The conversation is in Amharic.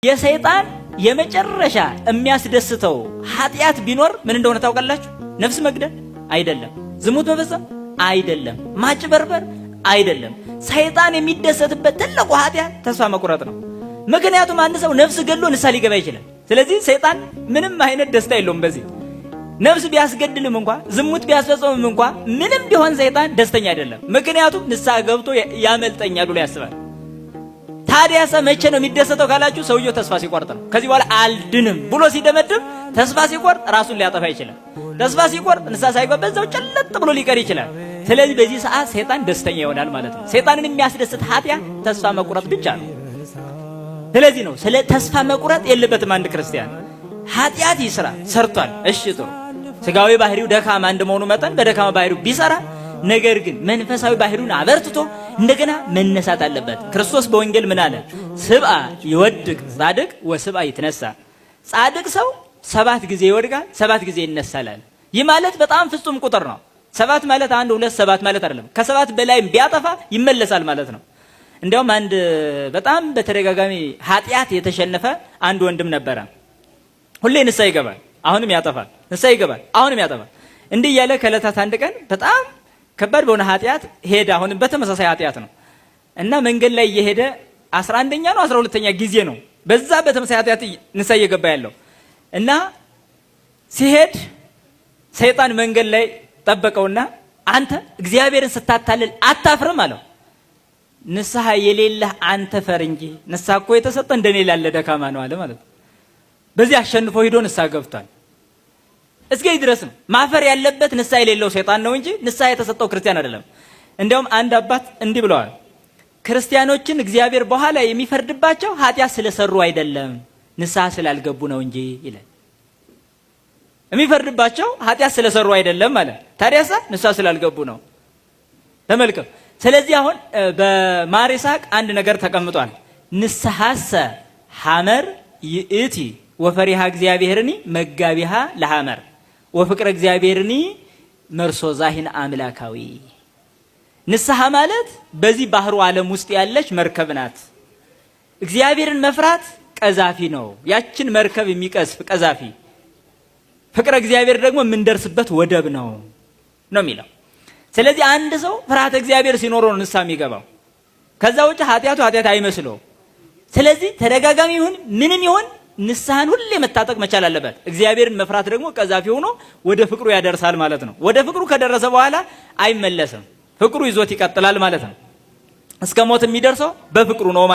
የሰይጣን የመጨረሻ የሚያስደስተው ኃጢአት ቢኖር ምን እንደሆነ ታውቃላችሁ? ነፍስ መግደል አይደለም፣ ዝሙት መፈጸም አይደለም፣ ማጭበርበር አይደለም። ሰይጣን የሚደሰትበት ትልቁ ኃጢአት ተስፋ መቁረጥ ነው። ምክንያቱም አንድ ሰው ነፍስ ገድሎ ንስሐ ሊገባ ይችላል። ስለዚህ ሰይጣን ምንም አይነት ደስታ የለውም በዚህ ነፍስ ቢያስገድልም እንኳ ዝሙት ቢያስፈጽምም እንኳ ምንም ቢሆን ሰይጣን ደስተኛ አይደለም። ምክንያቱም ንስሐ ገብቶ ያመልጠኛል ብሎ ያስባል። ታዲያሰ መቼ ነው የሚደሰተው ካላችሁ፣ ሰውየው ተስፋ ሲቆርጥ ነው። ከዚህ በኋላ አልድንም ብሎ ሲደመድም ተስፋ ሲቆርጥ ራሱን ሊያጠፋ ይችላል። ተስፋ ሲቆርጥ ንስሐ ሳይገባ በዛው ጨለጥ ብሎ ሊቀር ይችላል። ስለዚህ በዚህ ሰዓት ሰይጣን ደስተኛ ይሆናል ማለት ነው። ሰይጣንን የሚያስደስት ኃጢአት ተስፋ መቁረጥ ብቻ ነው። ስለዚህ ነው ስለ ተስፋ መቁረጥ የለበትም አንድ ክርስቲያን። ኃጢአት ይስራ፣ ሰርቷል፣ እሺ ጥሩ። ስጋዊ ባህሪው ደካማ እንደመሆኑ መጠን በደካማ ባህሪው ቢሰራ ነገር ግን መንፈሳዊ ባህሪውን አበርትቶ እንደገና መነሳት አለበት። ክርስቶስ በወንጌል ምን አለ? ስብአ ይወድቅ ጻድቅ ወስብአ ይትነሳ። ጻድቅ ሰው 7 ጊዜ ይወድቃል፣ 7 ጊዜ ይነሳል። ይህ ማለት በጣም ፍጹም ቁጥር ነው። 7 ማለት 1 2 7 ማለት አይደለም። ከ7 በላይም ቢያጠፋ ይመለሳል ማለት ነው። እንዲያውም አንድ በጣም በተደጋጋሚ ኃጢአት የተሸነፈ አንድ ወንድም ነበረ። ሁሌ ንስሐ ይገባል፣ አሁንም ያጠፋል፣ ንስሐ ይገባል፣ አሁንም ያጠፋል። እንዲህ እያለ ከዕለታት አንድ ቀን በጣም ከባድ በሆነ ኃጢአት ሄደ። አሁንም በተመሳሳይ ኃጢአት ነው እና መንገድ ላይ እየሄደ 11ኛ ነው 12ኛ ጊዜ ነው በዛ በተመሳሳይ ኃጢአት ንስሐ እየገባ ያለው እና ሲሄድ ሰይጣን መንገድ ላይ ጠበቀውና አንተ እግዚአብሔርን ስታታልል አታፍርም አለው። ንስሐ የሌለህ አንተ ፈር እንጂ ንስሐ እኮ የተሰጠ እንደኔ ላለ ደካማ ነው አለ ማለት ነው። በዚህ አሸንፎ ሂዶ ንስሐ ገብቷል። እስከዚህ ድረስ ነው ማፈር ያለበት ንስሐ የሌለው ሰይጣን ነው እንጂ ንስሐ የተሰጠው ክርስቲያን አይደለም። እንዲያውም አንድ አባት እንዲህ ብለዋል፣ ክርስቲያኖችን እግዚአብሔር በኋላ የሚፈርድባቸው ኃጢአት ስለሰሩ አይደለም ንስሐ ስላልገቡ ነው እንጂ ይላል። የሚፈርድባቸው ኃጢአት ስለሰሩ አይደለም ማለት ታዲያሳ ንስሐ ስላልገቡ ነው። ተመልከቱ። ስለዚህ አሁን በማር ይስሐቅ አንድ ነገር ተቀምጧል። ንስሐሰ ሐመር ይእቲ ወፈሪሃ እግዚአብሔርኒ መጋቢሃ ለሐመር ወፍቅረ እግዚአብሔርኒ መርሶ ዛሂን አምላካዊ። ንስሐ ማለት በዚህ ባህሩ ዓለም ውስጥ ያለች መርከብ ናት። እግዚአብሔርን መፍራት ቀዛፊ ነው፣ ያችን መርከብ የሚቀዝፍ ቀዛፊ። ፍቅረ እግዚአብሔር ደግሞ የምንደርስበት ወደብ ነው ነው የሚለው። ስለዚህ አንድ ሰው ፍርሃተ እግዚአብሔር ሲኖረው ነው ንስሐ የሚገባው። ከዛ ውጭ ኃጢአቱ ኃጢአት አይመስለው። ስለዚህ ተደጋጋሚ ይሁን ምንም ይሁን ንስሐን ሁሌ መታጠቅ መቻል አለበት። እግዚአብሔርን መፍራት ደግሞ ቀዛፊ ሆኖ ወደ ፍቅሩ ያደርሳል ማለት ነው። ወደ ፍቅሩ ከደረሰ በኋላ አይመለስም። ፍቅሩ ይዞት ይቀጥላል ማለት ነው። እስከ ሞት የሚደርሰው በፍቅሩ ነው።